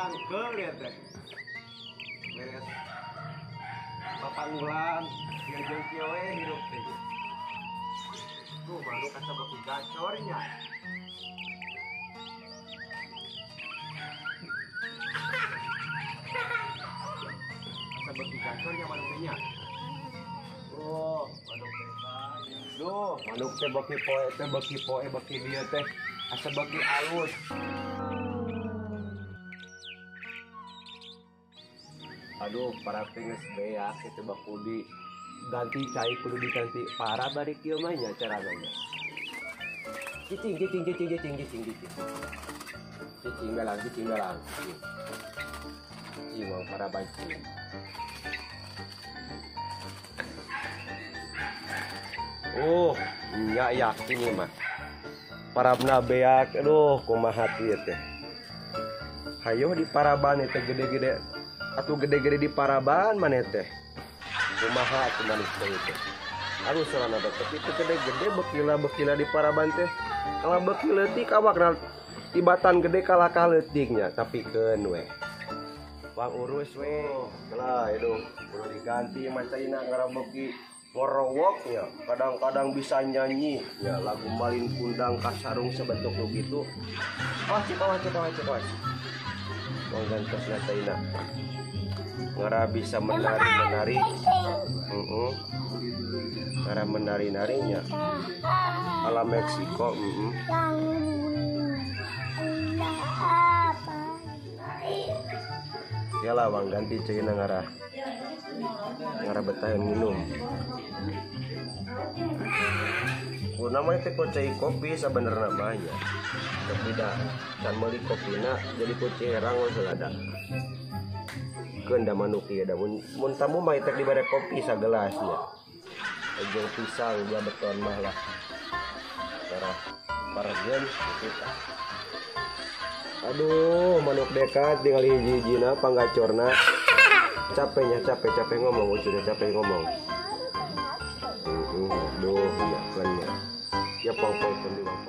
Cangkel ya teh. Beres. Bapak ngulang, diajeng kieu we hirup teh. Tuh manuk asa beuki gacornya. Asa beuki gacornya manuk teh nya. Oh, manuk teh. Duh, manuk teh beuki poe teh beuki poe beuki dieu teh asa beuki alus. Aduh, para geus beak kitu bakudi ganti cai kudu diganti para bari kieu mah nya carana nya. Cicing cicing cicing cicing cicing cicing. Cicing belang cicing belang. Cicing wang para bancing. Oh, nya yakin ieu mah. Parabna beak, aduh kumaha ieu teh. Hayo di paraban teh gede-gede. Atuh gede-gede di paraban mana teh. Kumaha atuh manuk teh teh. Aduh sorana teh tapi teu gede-gede bekila-bekila di paraban teh. Kalau beki leutik awakna tibatan gede kalakah leutiknya tapi keun we. Wang urus we. Lah aduh kudu diganti mah caina ngarabeki ngorowoknya. Kadang-kadang bisa nyanyi ya lagu Malin Kundang kasarung sebentuk nu kitu. Awas cek awas cek awas cek awas. Wang gantosna caina. Ngara bisa menari-menari. Ngara menari-narinya. Ala Meksiko, Ya lah wang ganti caina ngara. Ngara betah minum. Ku namanya teh kocai kopi sabenerna mah nya. Tapi dah can meuli kopina jadi kuci herang we selada. Keun da manuk ieu da mun tamu mah teh dibere kopi sagelasnya. Jeung pisang dua beton mah lah. Darah pargeun kitu tah. Aduh, manuk dekat tinggal hiji-hijina panggacorna. Capeknya capek-capek ngomong, sudah capek ngomong. Aduh, ya kan ya. Ya pong-pong di pong.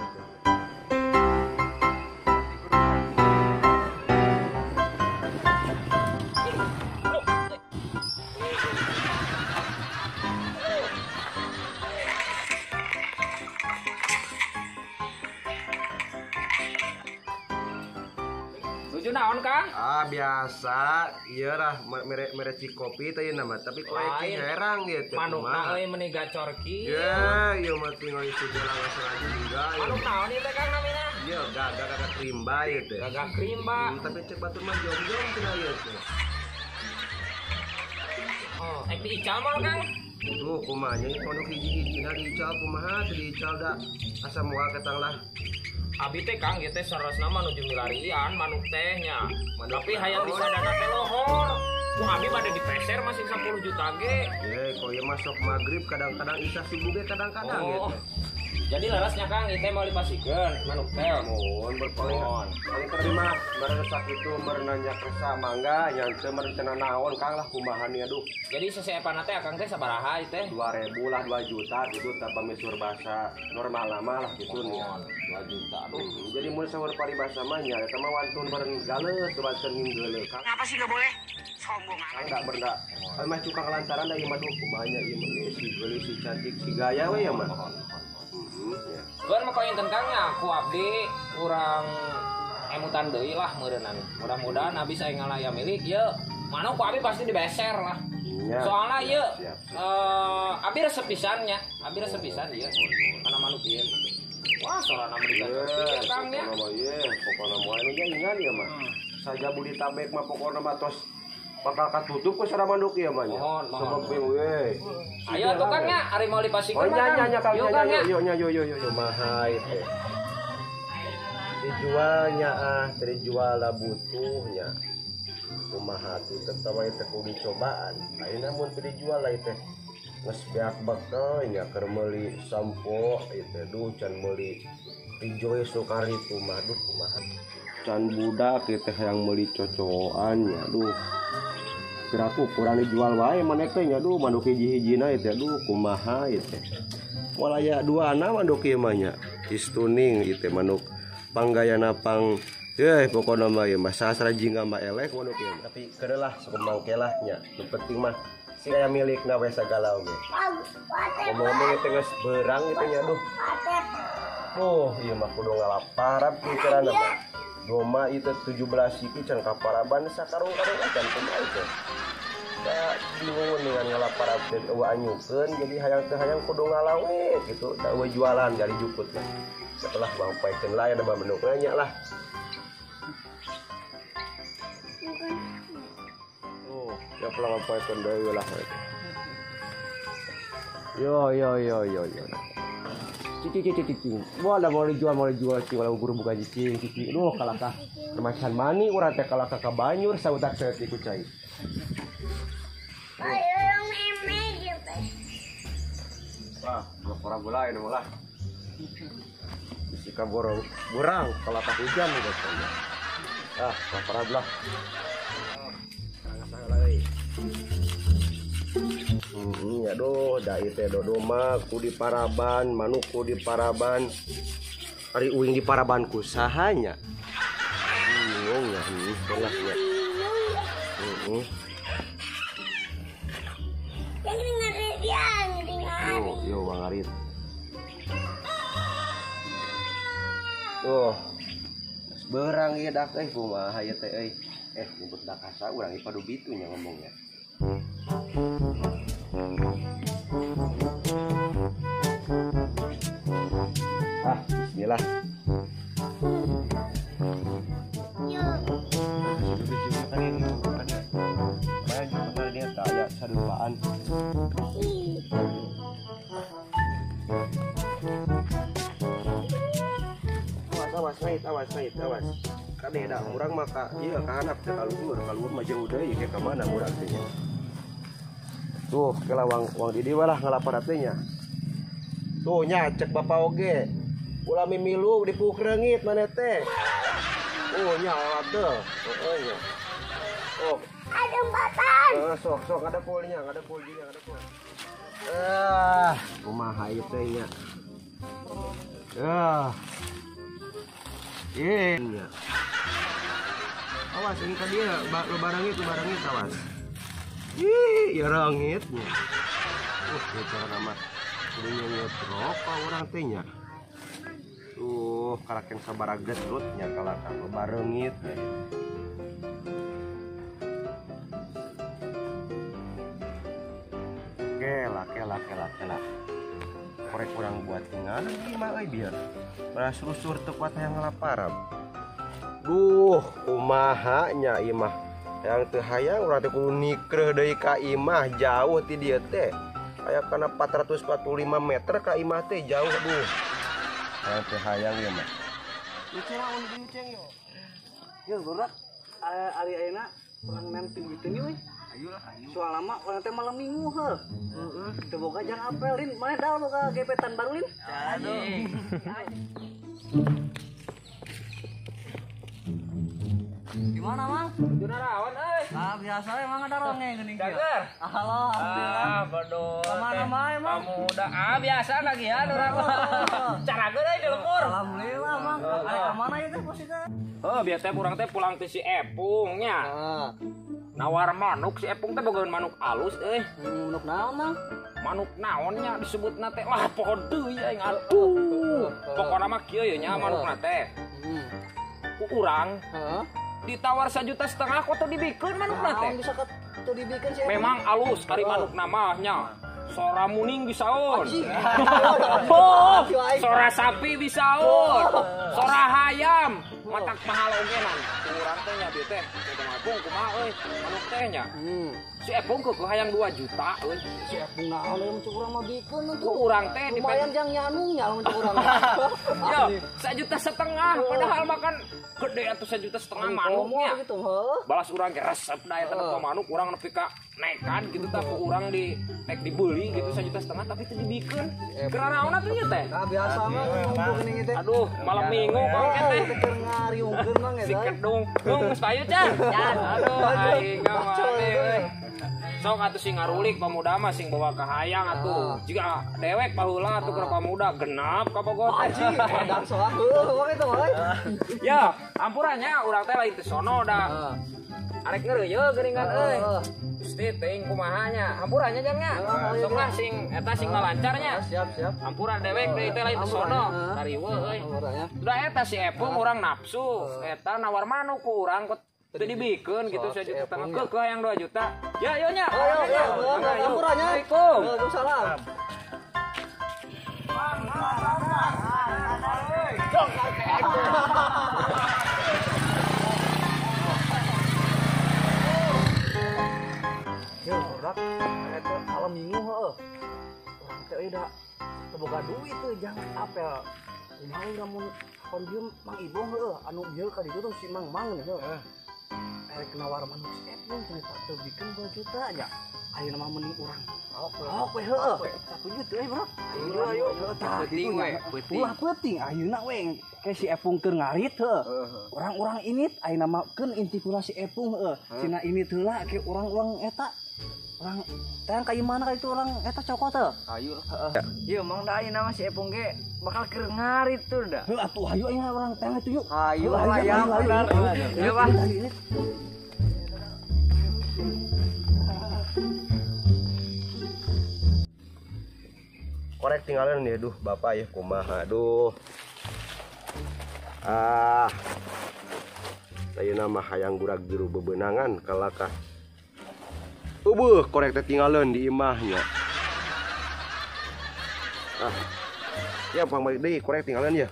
Nuju naon, Kang? Ah, biasa. Iya lah, mere kopi teh nama, tapi kok aya herang ieu teh. Manukna euy meuni gacor kieu. Ya, ieu mah tinggal isi jalan lagi juga. Manuk naon ieu teh, Kang namina? Iya, gagak krimba ieu teh. Gagak krimba. Tapi cek batur mah jomjom cenah ieu teh. Oh, ek diical mah, Kang? Tuh kumaha nya manuk hiji-hijina diical kumaha teu diical da asa moal ketang lah. Abi teh Kang ieu teh sarasna mah nuju milarian manuk teh nya. Tapi hayang disadana teh lohor. Ku abi bade dipeser masih 10 juta ge. Ye, kok ieu masuk magrib kadang-kadang isya subuh ge kadang-kadang oh. Gitu. Jadi larasnya Kang ieu teh mau dipasikeun manuk teh. Mohon berpaling. Paling terima meureun sakitu meureun nanya kersa mangga nya teu meureun cenah naon Kang lah kumaha nih aduh. Jadi seseepana teh akang teh sabaraha ieu teh? 2000 lah 2 juta gitu tanpa misur bahasa normal lama lah gitu nih. 2 juta. Aduh. Jadi mun sahur paribasa mah nya eta mah wantun meureun galeut teu wantun nginggeuleut Kang. Kenapa sih enggak boleh? Sombong amat. Enggak berda. Mah cukang lantaran da ieu mah duh kumaha nya ieu mah si geulis si cantik si gaya we ya mah. Ya. Keun mah koin tentangnya ku abdi kurang emutan deui lah meureunnan. Mudah-mudahan abis aya ngalaya milik ieu manuk ku abdi pasti dibeser lah. Ya, soalnya ieu abdi resep pisan nya, abdi resep pisan ieu kana manuk ieu. Wah, sorana mah digacor Kang nya. Pokona mah anu jaingan ieu mah. Saja budi tabek mah pokona mah tos bakal katutup ku sareng manuk ieu mah nya. Mohon. We. Ayo atuh Kang nya, ari mau dipasikeun mah. Oh nya nya Kang nya yo nya yo yo yo yo maha teh. Dijualnya ah, dijual lah butuhnya. Kumaha tuh tetep wae teh kudu dicobaan. Ayeuna mun teu dijual lah teh. Geus beak bekel nya keur meuli sampo ieu teh duh can meuli Rejoice nu karitu mah duh kumaha. Can budak ieu teh hayang meuli cocoan nya duh. Kiraku kurang dijual wae maneh teh nya duh manuk hiji-hijina ieu teh duh kumaha ieu teh. Moal aya duana manuk ieu mah nya. Istuning ieu teh manuk panggayana pang Yeuh pokona mah ieu mah sastra jingga mah eleh manuk ieu. Tapi keun lah sok mangke lah nya. Nu penting mah sing aya milikna we sagala oge. Ngomong-ngomong teh geus beurang kitu nya aduh. Oh, ieu mah kudu ngalaparab pikiranna mah. Doma ieu teh 17 siki can kaparaban sakarung-karung acan kumaha teh. Da bingung dengan ngalaparab teh eueuh anyukeun jadi hayang teh hayang kudu ngalawe gitu da eueuh jualan jadi jukut lah. Setelah bang poekeun lah ada manuk nya lah. Oh, ya pulang poekeun deui lah. Yo yo yo yo yo. Cicing cicing cicing. Wah, mau dijual cicing walau guru buka cicing cicing. Duh, kalakah remasan mani urang teh kalakah ka banyur sautak saeutik ku cai. Wah, orang bola ini malah. Bisi ka borong burang kalakah hujan gitu. Ah, lapar belah. Ya doh, da ieu teh dodoma ku di paraban, manuk ku di paraban. Ari uing di paraban ku saha nya? Bingung ya, lah nya. Heeh. Yo, yo Bang Arit. Tuh. Berang ieu dak euy kumaha ieu teh euy. Nyebut dakasa urang ieu padu bitu nya ngomongnya. Ah, bismillah. Awas, awas, awas, awas, awas. Kade dah, urang mah ka ieu ka handap teh kaluhur, kaluhur mah jauh deui ke ka mana urang teh nya. Tuh, kela wang wang di dieu lah ngalaparat teh nya. Tuh nya cek bapak oge. Ulah mimilu dipuk reungit maneh teh. Oh nya lewat teh. Heeh nya. Oh. Ada jembatan. Sok sok ada polnya, ada pol juga, ada pol. Ah, kumaha ieu teh nya. Ah. Iya. Awas ini tadi ya, lo barangit awas. Ih, ya rangitnya. Ya cara nama kudu nyenyet rokok urang teh nya. Tuh, kalaken sabaraha getrut nya kalakah lo barengit. Kela kela kela kela. Korek kurang buat tinggal mah euy biar. Beras rusur teu kuat hayang ngalaparab. Duh, kumaha nya ieu mah. Yang teu hayang urang teh kudu nikreuh deui ka imah jauh ti dieu teh. Aya kana 445 meter ka imah teh jauh duh. Hayang teu hayang ieu mah. Lucu lah euy ceng yo. Yo budak ari ayeuna urang nemping gitu nih euy. Ayolah ayo. Soal lama urang teh malam minggu heuh. Heeh. Teu boga jang apel lin, maneh dal boga gepetan baru lin. Aduh. Gimana, Mang? Tuna rawan euy. Ah, biasa emang ada ronge geuning kieu. Cager. Halo, alhamdulillah. Ah, bodoh. Kemana mae, Mang? Pemuda. Ah, biasa lagi ya urang. Carageun euy di lembur. Alhamdulillah, Mang. Ari ka mana ieu teh posisi? Heuh, bieu teh urang teh pulang ti si Epung nya. Heeh. Nawar manuk si Epung teh bogaeun manuk alus euy. Manuk naon, Mang? Manuk naon nya disebutna teh lah poho deui aing atuh. Pokona mah kieu ye nya manukna teh. Ku urang heeh. Ditawar 1,5 juta kok teu dibikeun manukna teh. Bisa teu dibikeun sih. Memang alus ari manukna mah nya. Sora muning bisaon. Oh, sora sapi bisaon. Sora hayam. Matak mahal oge nan. Urang teh nya bieu teh. Teh Epung kumaha euy manuk teh nya. Si Epung keukeuh hayang 2 juta euy. Si Epung naon euy mun urang mah bikeun atuh. Urang teh lumayan jang nyanung nya mun urang. Yo, 1,5 juta padahal makan gede atuh 1,5 juta manuknya. Gitu, heuh. Balas urang ge resep da eta manuk urang nepi ka nekan gitu tah ku urang di tek dibeli gitu 1,5 juta tapi teu dibikeun. Keur naon atuh nya teh? Nah, biasa mah ngumpul geuning teh. Aduh, malam minggu kok teh. Keur ngariungkeun mang eta. Si kedung. Dung geus payu can. Aduh, aing mah. Sok atuh sing ngarulik pamuda mah sing bawa kahayang atuh. Jika dewek baheula atuh keur pamuda genap ka Bogor. Anjing, padang soang heueuh kitu euy. Ya, ampurannya urang teh lain teh sono da. Arek ngeureuyeuh geuningan euy. Gusti teuing kumaha nya. Ampurannya jang nya. Sok lah sing eta sing lancarnya. Siap, siap. Ampuran dewek deui teh lain teh sono. Kariweuh euy. Udah eta si Epung urang nafsu, eta nawar manuk ku urang teu dibikeun gitu 1,5 juta keukeuh yang 2 juta. Ya yo nya. Ayo, ampurannya. Assalamualaikum. Waalaikumsalam. Yo, budak, eta malam minggu heueuh. Urang teh euy da teu boga duit teu jang apel. Kumaha lamun kon dieu Mang Ibong heueuh anu bieu ka ditu tuh si Mang Mang heueuh. Erek nawar manuk si Epung cenah teu bikeun 2 juta nya. Ayeuna mah mending urang. Awak we heueuh. 1 juta euy, Bro. Ayo ayo tah Peuting we, peuting. Ulah peuting ayeuna we ke si Epung keur ngarit heueuh. Urang-urang init ayeuna mah keun inti pula si Epung heueuh. Cina init heula ke urang-urang eta. Urang teh ka imana ka itu urang eta cokot heuh. Ayo lah. Ieu Mang da ayeuna mah si Epung ge bakal keur ngarit tuh da. Heuh atuh hayu ayeuna urang teh itu yuk. Hayu hayang bener. Ieu mah. Korek tinggalan nih, duh bapak ya kumaha, duh. Ah, saya nama hayang gurak biru bebenangan kalakah. Ubuh, korek teh tinggalan di imahnya. Ah, ya pang balik deui korek tinggalan ya.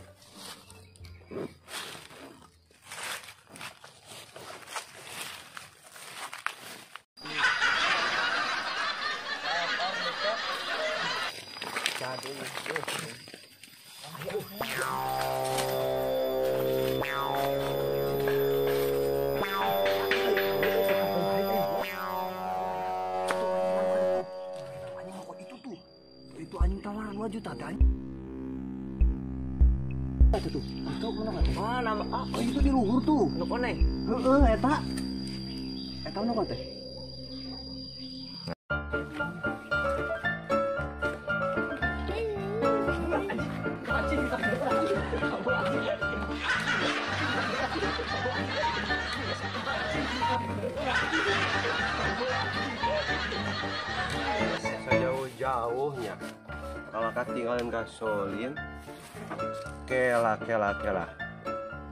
Itu anjing tawaran 2 juta kan? Itu tuh, itu mana tuh? Mana? Ah, itu di luhur tuh. Nu koneng. Heeh, eta. Eta nu teh? Sejauh-jauhnya kalau ketinggalan gasolin kela kela kela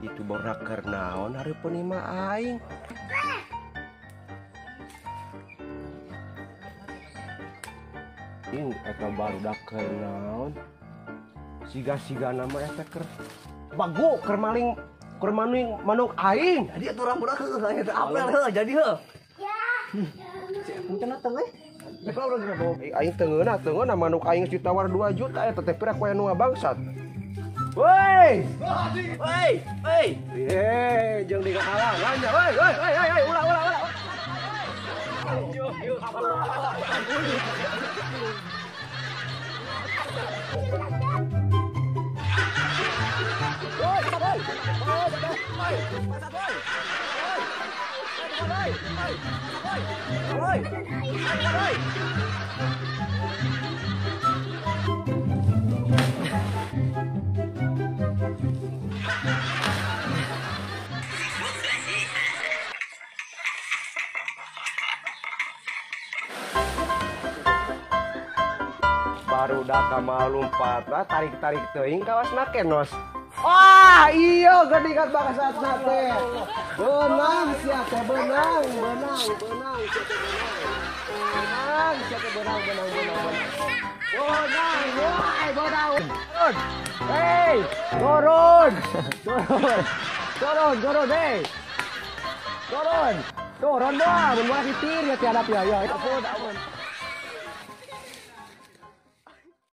itu borak kernaon hari penima aing ini eta barudak kernaon siga-siga nama eta ker bago ker maling ker maning manuk aing jadi atuh urang budak heuh eta apel heuh jadi heuh ya si Epung teh nateng euy. Aing tengeuna tengeuna manuk aing ditawar 2 juta eta teh pira ku anu bangsat. Woi! Woi, woi. Eh, jeung dihalangan nya. Woi, woi, woi, woi, ulah ulah ulah. Yo, yo. Woi, woi. Woi, woi. Woi, woi. Woi. Baru dah malumpat lah tarik-tarik teuing kawasna kenos. Wah, iya geuningan bangsatna teh. Benang sia teh benang, benang, benang sia teh benang. Benang sia teh benang, benang, benang, benang. Benang, woi, benang. Hei, turun. Turun. Turun, turun, hei. Turun. Turun dah, mun mah kitir ya tiadap ya. Ya, ampun, ampun.